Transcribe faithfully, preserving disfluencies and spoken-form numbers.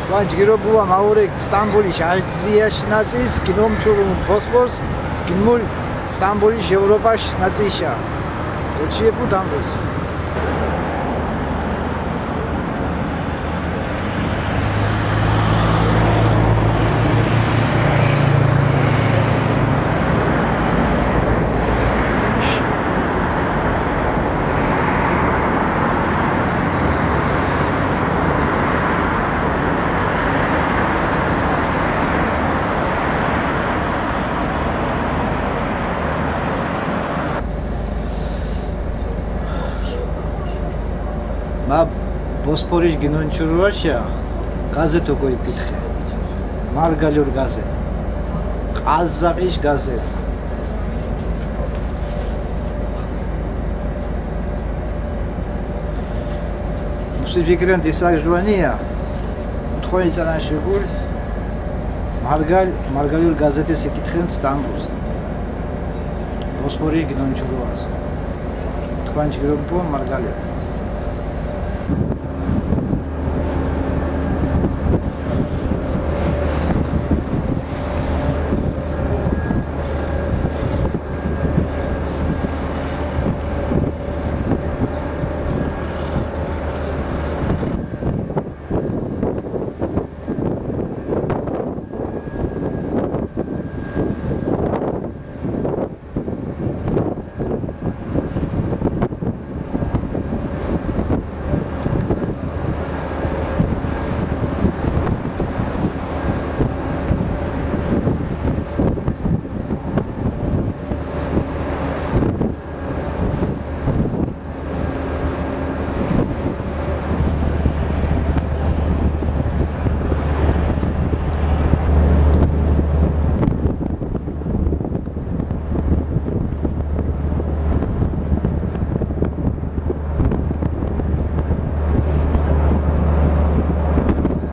ვან ჯგირო ბუა მაურეკ სტამბოლის აზიაშ ნაწილს, გინომჩურუ ბოსპორს, გიმულ სტამბოლის ევროპაშ ნაწილშა. ოჩიე ბუ დამბეს. მა ბოსპორიშ გინონჩურუაშა გაზეთ ოკო იფითხე. მარგალიურ გაზეთ. ყაზაყიშ გაზეთ. მუსი ვიგრან დისაგ ჟუანია. თხო იცანა შეგულ მარგალ მარგალიურ გაზეთის იკითხენ სტამბულს. ბოსპორი გინონჩურუას. თქვენ ჯგირობო მარგალია.